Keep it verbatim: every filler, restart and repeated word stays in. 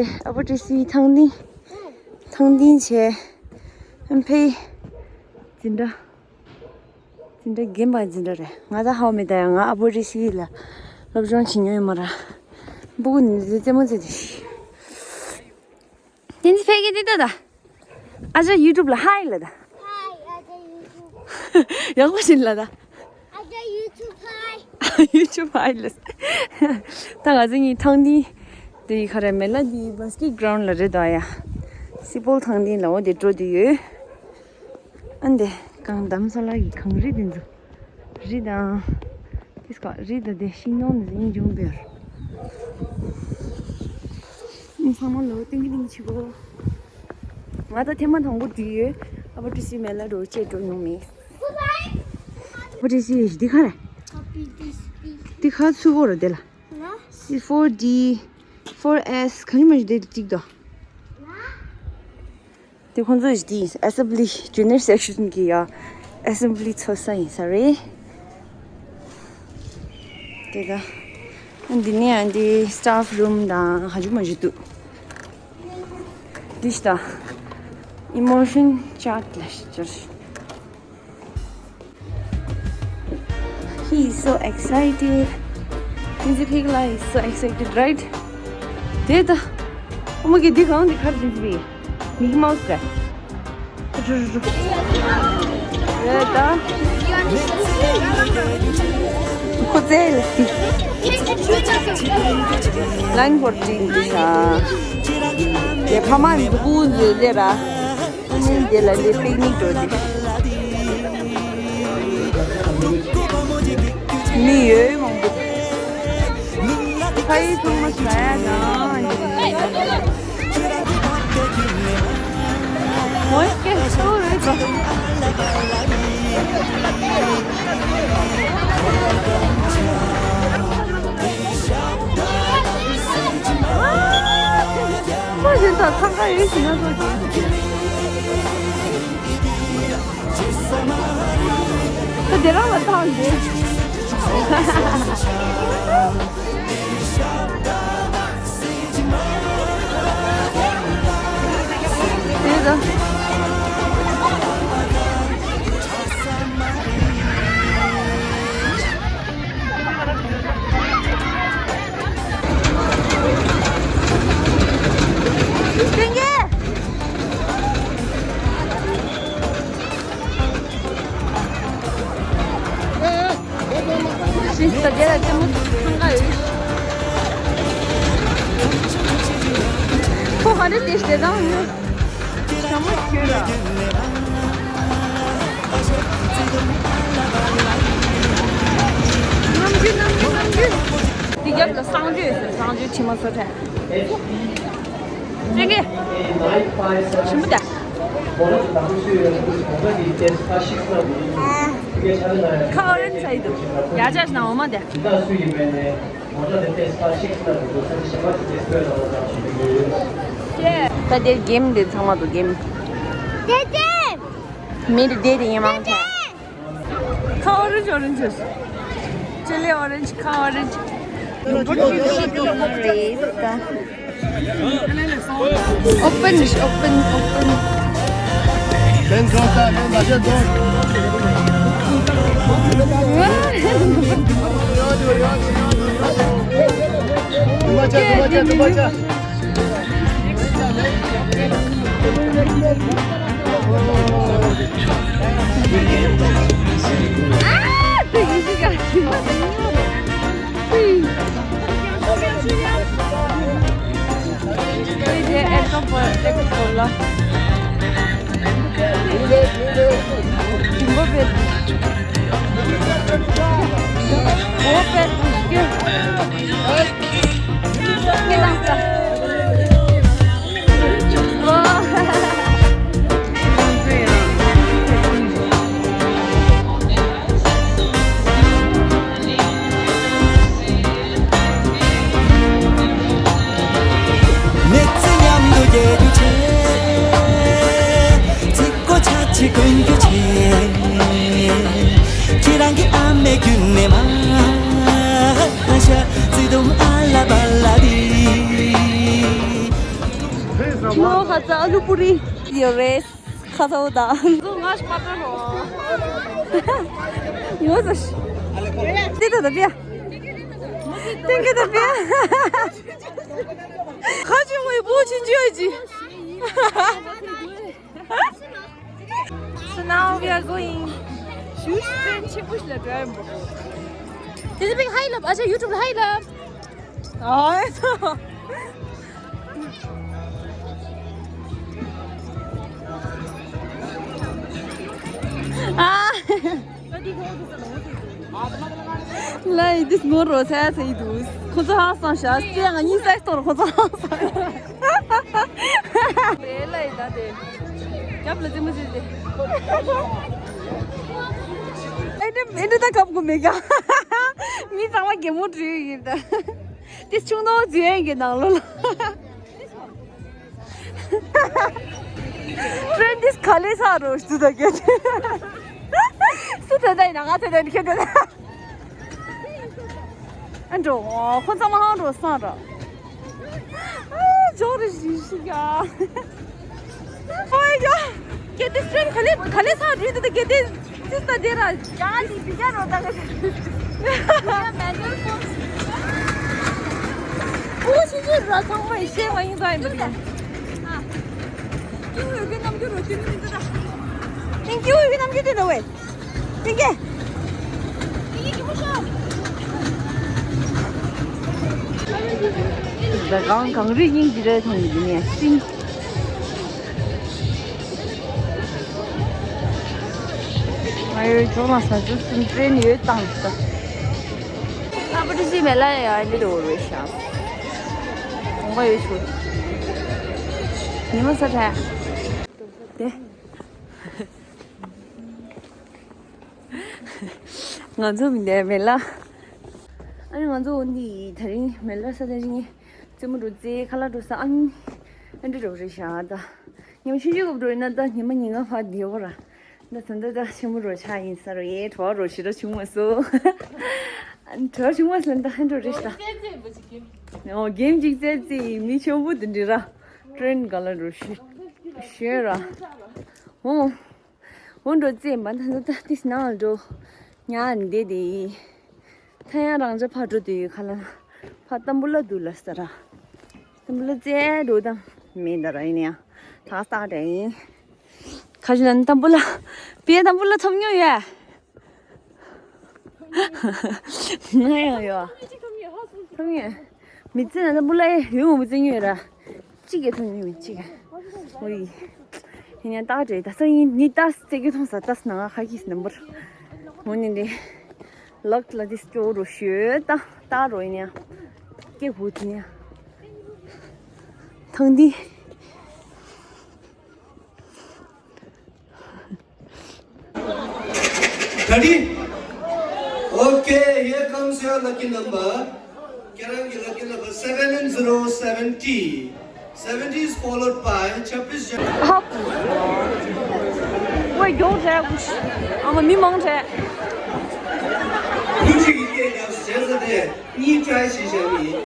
ཨ་ཕོ་ཊི་སི་ཐང་སྟེང་། ཐང་སྟེང་བྱས། ཨམ་ཕེ། འཛིན་གྲྭ། འཛིན་གྲྭ་རྒན་པ་འཛིན་གྲྭ་རེད། ང་ད་ཧའོ་མི་ད་ཡང་ང་ཨ་ཕོ་ཊི་སི་ལ་སློབ་སྦྱོང་བྱེད་མྱོང་ཡོད་མ་ར། སྤུ་གུ་ནི་རྩེད་མོ་རྩེད་དེ་ཤི། དེ་ཚོ་ཕལ་སྐད་དེ་ལྟ་ད། ཨ་ཅག་ཡུ་ཊུབ་ལ་ཧའི་ལབ་ད། ཧའི། ཨ་ཅག་ཡུ་ཊུབ། ཡག་པོ་ཞིག་ལབ་ད། ཨ་ཅག་ཡུ་ཊུབ་ཧའི། ཡུ་ཊུབ་ཧའི་ལབ། ད་ང་ཚོ་གཉིས་ཐང་སྟེང་། དེ་ག་རེ་མེ་ལ་དེ་བྷ་སི་ཀེ་ཊི་གྷ་རའུན་ཌི་ལ་རེད་ད་ཡ། སི་པོལ་ཐང་སྟེང་ལ་འོ་དེ་འགྲོ་དུས་ཡོད། ཨ་འདི་གངས་འདམ་ས་ལ་གི་གངས་རི་དེ་ཚོ། རི་དང་། དེ་སྐ་རི་དང་དེ་ཤིང་སྡོང་དེ་ཚོ་ཡིན་འབྱུང་བེར། ཨུམ། ཚང་མ་ལོ་ཏིང་གི་ཏིང་ཆི་གོ། ང་ད་ཐེངས་མ་དང་པོ་འགྲིག་ཡོད། ཨ་ཕོ་ཊི་སི་མེ་ལ་འགྲོ་ཅེས་འགྲོ་མྱོང་མེད། ཨ་ཕོ་ཊི་སི་འདི་ག་རེད། འདི་ག་ཚུགས་གོ་ར་དེ་ལ། སི་ཕོར་ཌི། ཕོར་ཨེས་ག་ནི་མ་ཞིག་དེ་གཅིག་དོ། དེ་ཁོང་ཚོ་ཞིག་དེ་ཨེ་སེམ་བྷི་ལི་ཇུ་ནིར་སེག་ཤན་གི་ཡ་ཨེ་སེམ་བྷི་ལི་ཚོགས་ས་ཡིན་ས་རེད། དེ་ད་འདི་ནས་འདི་སི་ཊཕ་རུམ་དང་ཧ་ཇུ་མ་ཞིག་འདུག་འདི་ཞིག་ད་ཨི་མོ་ཤན་ཅཊ་ལ་ཞིག་ཅར། He is so excited. Music he is so excited, right? དེ་ད། ཨོ་མ་གི་འདི་གང་འདི་གར་འདི་བི། མིག་མའུ་སི་རེད། རེད་ད། ཁོ་ཚེ་ལ་སི། ལན་ཧོར་ཏིང་འདི་ཤ། དེ་ཕ་མ་མི་བུ་འདི་ལེ་ར། ཨ་ནི་དེ་ལ་འདི་པིག་ནིག་འགྲོ་དེ། མི་ཡོད་མང་པོ། ཕ་ཡི་ཚང་མ་ཟ་ཡ་དང་། འོ་སྐད་ཤོར་རེད་དོ། ཁོ་བཞིན་དུ་འཚང་ཁ་ཡོད་ཞིག་ན་ཚོ་གི། ད་དེ་རང་ལ་བཏང་དགོས། དེ་ད། ཤིང་རྟ་དེ་ལ་ལྟད་མོ་འཚང་ཁ་ཡོད། ཁོ་ག་འདྲ་དེ་ཞེ་སྡང་ཡོད། ཞྭ་མོ་ཁྱོད་ལ། ནམ་རྒྱུན་ནམ་རྒྱུན་ནམ་རྒྱུན། འདི་རྒྱབ་ལ་གསང་སྤྱོད་ཡོད་ཟེར། གསང་སྤྱོད་ཁྲི་མ་སོ་ཁྲ། ཅན་གྱི། ཞིམ་པོ་དེ། ཁ་ཨོ་རེན་ཇི་ཚ་ཡི་འདུག་ཡ་ཅག་ཞིག་ན་འོ་མ་དེ། ད་དེར་གེམ་དེ་ཚང་མ་དུ་གེམ། དེ་དེ། མི་དེ་དེ་དེ་ཡིན་མང་ཐལ། ཁ་ཨོ་རེན་ཇི་ཨོ་རེན་ཇི། ཅི་ལི་ཨོ་རེན་ཇི། ཁ་ཨོ་རེན་ཇི། ཨོ་པན་ཨོ་པན་ཨོ་པན། མི་ཚེ་མཉམ་དུ་བསྐྱལ་རྒྱུ་བྱས། ཚིག་གོ་ཆ་ཆེ་གོན་རྒྱུ་བྱས། ཁྱེད་རང་གི་ཨ་མའི་རྒྱུད་ནས་མ་ཤ་བརྩེ་དུང་ཨ་ལ་པ་ལ་དེ། ངོ་ཁ་ཚ་ཨ་ལུ་པུ་རི་ཡོད་རེད། ཁ་ཚ་འོ་དང་། ངོ་ཟ་ཤི། དེ་ད་ད་པིའ། དེ་ག་ད་པིའ། ཁ་ཆུ་མོའི་བུ་ཆུ་འཇུ་ཡོད་ཅི། So now we are going. ཞུ་ཤན་ཆེན་པོ་ཞིག་ལ་འགྲོ་ཡ་ཡིན་པ། དེ་ཚོ་བིག་ཧའི་ལབ། ཨ་ཅག་ཡུ་ཊུབ་ལ་ཧའི་ལབ། ཨོ་ཨེ་ཚོ། ཨ། ལ་ཡི་དིས་ངོ་རོ་ཚ་ཚ་ཡི་དུས། ཁོ་ཚོ་ཧང་སང་ཤག་ཅེ་ང་གཉིས་སེག་སི་ཐོག་ཁོ་ཚོ་ཧང་སང་། རེད་ལ་ཡི་ད་དེ། རྒྱབ་ལ་ཙི་མོ་ཟེར་ཏེ། ཨེ་འདྲ་ཨེ་འདྲ་ད་ཁབ་གོ་མེད་ག་མི་ཚང་མ་གད་མོ་བྲུས་ཡིན་ད། དེ་ཆུང་ནོ་རྫུན་གྱི་ནང་ལོ་ལ། ཀྲེན་དིས་ག་ལེ་ས་རོ་སུ་ད་གེ། སུ་ད་ད་ཡིན་ན་ང་ད་ད་ནི་ཁྱེད་ད། ཨ་འགྲོ། ཁོ་ཚང་མ་ཧང་འགྲོ་སང་ར། ཨ་ཇོ་རི་ཞི་ཞི་ཡ། ཨོ་ཡ། གལ་ཏེ་སྤྲིན་ག་ལེ་ག་ལེ་ས་རི་དུ་དུ་གལ་ཏེ་ཅི་ས་དེ་ར། ཡ་ལི་བི་ཡ་རོ་ད་ག་ཞི། ཡ་མེ་ནུ་ཕོན། ཨོ་ཞི་ཞི་ར་ཚང་མ་ཤེས་མ་ཡིན་ས་ཡིན་པ་དེ། ཨ། ཀྱུ་ཡོད་གི་ནམ་རྒྱུན་རོ་དེ་མི་འདུག་ད། ཨིན་ཀྱུ་ཡོད་གི་ནམ་རྒྱུན་དེ་འདུག་བས། ཡིན་གྱི། ད་གང་གང་རིགས་སྙིང་རྗེ་རེད་མཐོང་གི་ཡིན་ནས་སྲིན། ང་ཡོད་ཅོག་ན་ས་ཆུ་སྲིན་སྲིན་ཡོད་བཏང་ད། ཨ་པ་ཏི་སི་མེ་ལ་ཡ་ཨ་འདི་དུ་རེད་ཤག་གོང་པ་ཡོད་ཆུ། ཉི་མ་ས་ཁྲ། དེ། ང་ཚོ་མི་འདས་མེ་ལ། ཨ་ནི་ང་ཚོ་འོ་འདི་ད་རིང་མེ་ལ་ས་ད་རིང་རྩེད་མོ་འགྲོ་རྩེ་ཁ་ལག་འགྲོ་ས་ཨ་ནི་ཨ་འདྲ་འགྲོ་རེད་ཤག་ད། ཉམས་ཆུང་ཆུང་གི་འགྲོ་ཡིན་ན་ད་ཉི་མ་ཉིན་གང་ཕར་བསྡད་ཡོད་ར། ད་ད་ད་ད་ཆེན་པོ་རོ་ཆགས་ཡིན་ས་རོ་ཡེ་བྲོ་བ་རོ་ཞེ་དྲག་བྱུང་མ་སོང་། བྲོ་བ་བྱུང་མ་སོང་ད་ཧན་འགྲོ་རེད་ཤག་ད། ཨོ་གེམ་ཅིག་རྩེ་རྩེ་མི་ཆེན་པོ་དེ་འདྲ་ར། ཀྲེན་ག་ལ་འགྲོ་ཤི་ཤེས་ར། ཨོ། འོ་འགྲོ་རྩེ་མ་ད་ད་ད་ཏིས་ནང་ལ་འགྲོ། ཉ་འདེ་དེ་ཡི། ཐ་ཡང་རང་ཅག་ཕར་འགྲོ་དུས་ཁ་ལ་ཕར་ཏམ་བུ་ལ་འདུག་ལ་ས་ར། ཏམ་བུ་ལ་རྩེ་འགྲོ་དམ་མེད་ད་ར་ཡིན་ཡང་ད་སྟག་དྲན་ཡིན། ཁ་ཅིག་ན་ཏམ་བུ་ལ་པིའ་ཏམ་བུ་ལ་ཐོབ་མྱོང་ཡོད། ང་ཡང་ཡོད། ཐོབ་མྱོང་། མི་ཚེ་ན་ཏམ་བུ་ལ་ཡོད་མོ་མི་ཚེ་ཉོས་ར། གཅིག་གིས་ཐོན་ནུས་མིན་གཅིག་གིས། ཧོ་ཡི། ཡིན་ཡང་ཏག་ཏག་རེད་ད་ས་ཡིན་ནི་ཏག་ཙེ་གི་མཐོང་ས་ཏག་ནང་ཁ་གིས་ནམ་བར། ཧོ་ནི་འདི། ལག་ལ་འདི་སྐྱོ་རུ་ཞོད་ཏག་ཏག་རོ་ཡིན་ཡང་། སྐྱེ་བུ་དེ་ཡང་། ཐང་འདི། Ready? Okay, here comes your lucky number. ཁྱེད་རང་གི་lucky number seven and zero, seventy. Seventy is followed by ཆབ་སྲིད་ཇ། ཧ། ཝེ་མགྱོགས་རེད། ཨ་མ་མི་མང་རེད། ལུག་ཅིག་གི་སྐད་རྒྱག་བྱས་ཟེར་ཏེ་གཉིས་try བྱས་བཞག་ནི།